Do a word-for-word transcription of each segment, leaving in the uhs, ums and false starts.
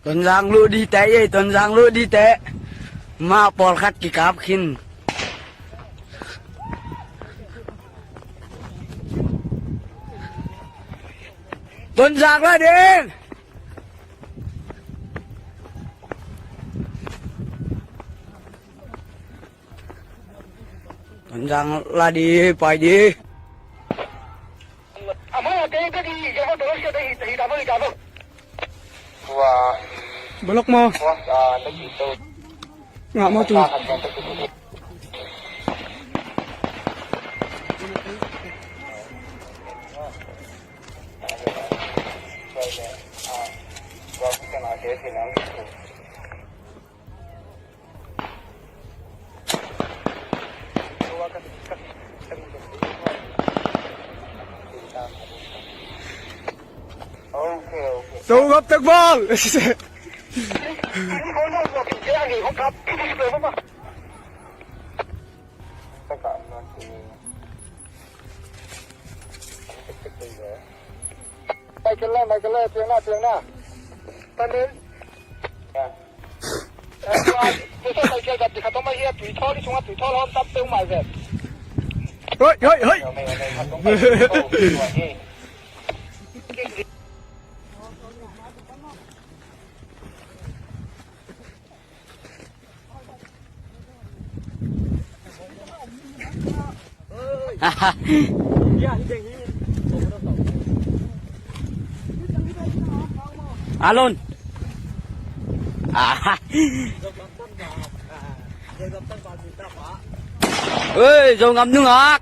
Tonzang luh dih teh, ei, Tonzang luh dih teh. Mah pawlkhat kikap khin. Tonzang la ding. Tonzang la dih, pai dih. Balak mo. Ngah mo tu. Sungap takbal. Michael le, Michael le, piang na, piang na. Tan den. Hoi, hoi, hoi. Alon. Ah. Oi, Zongam nungak.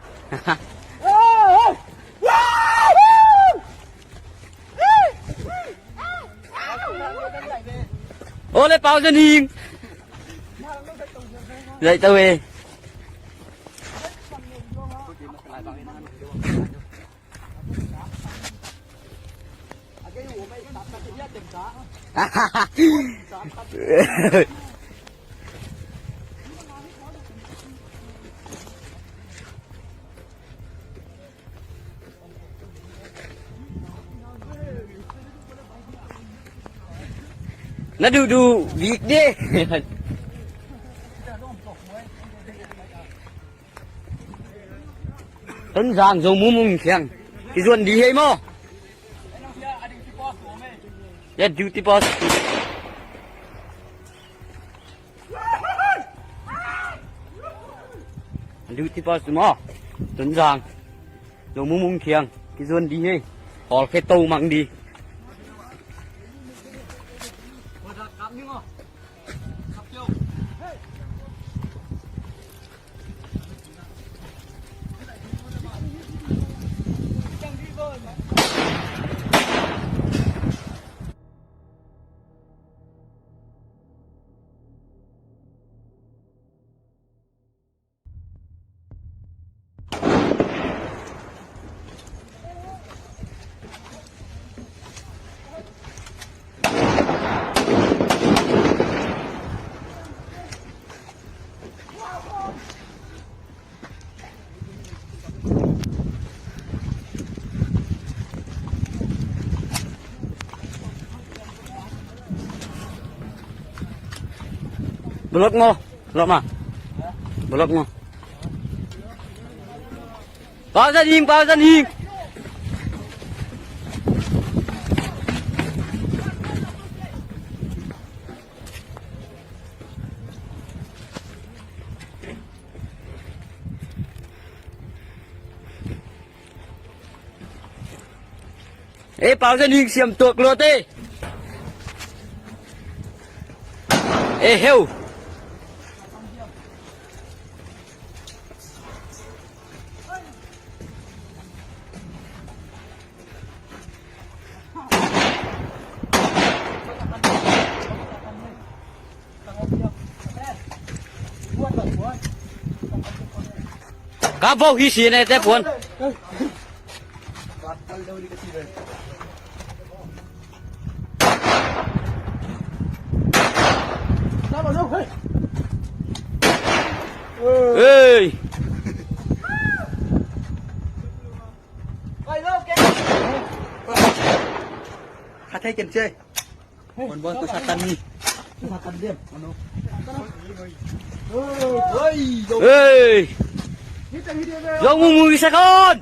Ole, Pau Zaning. Zai tau e. Na duhduh bik de. Tonzang Zo Mumung Thiang kizuan di hei maw? Ya duty post. Duty post maw? Tonzang Zo Mumung Thiang kizuan di hei. Hol khe to mang di. Block mo, block ma. Block mo. Pau Zaning, Pau Zaning. E, Pau Zaning siam tuak luat e. E heu. Ka vo hi si ne te puan. Hey. Kha thei ken che. Bon, bon, to satan ni. To satan diam. Ano? Hei! Zong Mung Mung i sak on!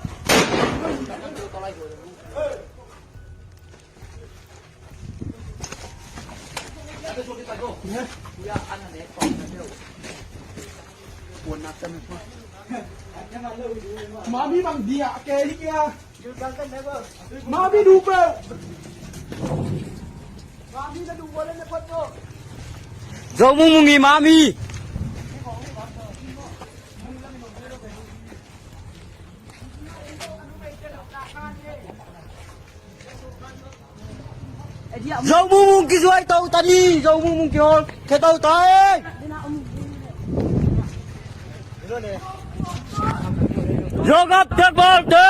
Mami bang dia ke ni kia. Mami du peuh. Mami na du peuh le ne phot ko. Zong Mung Mung i mami. Zong Mung Mung kizuai to tani, Zong Mung Mung kihol khe to tai. Zong ap tek bol te.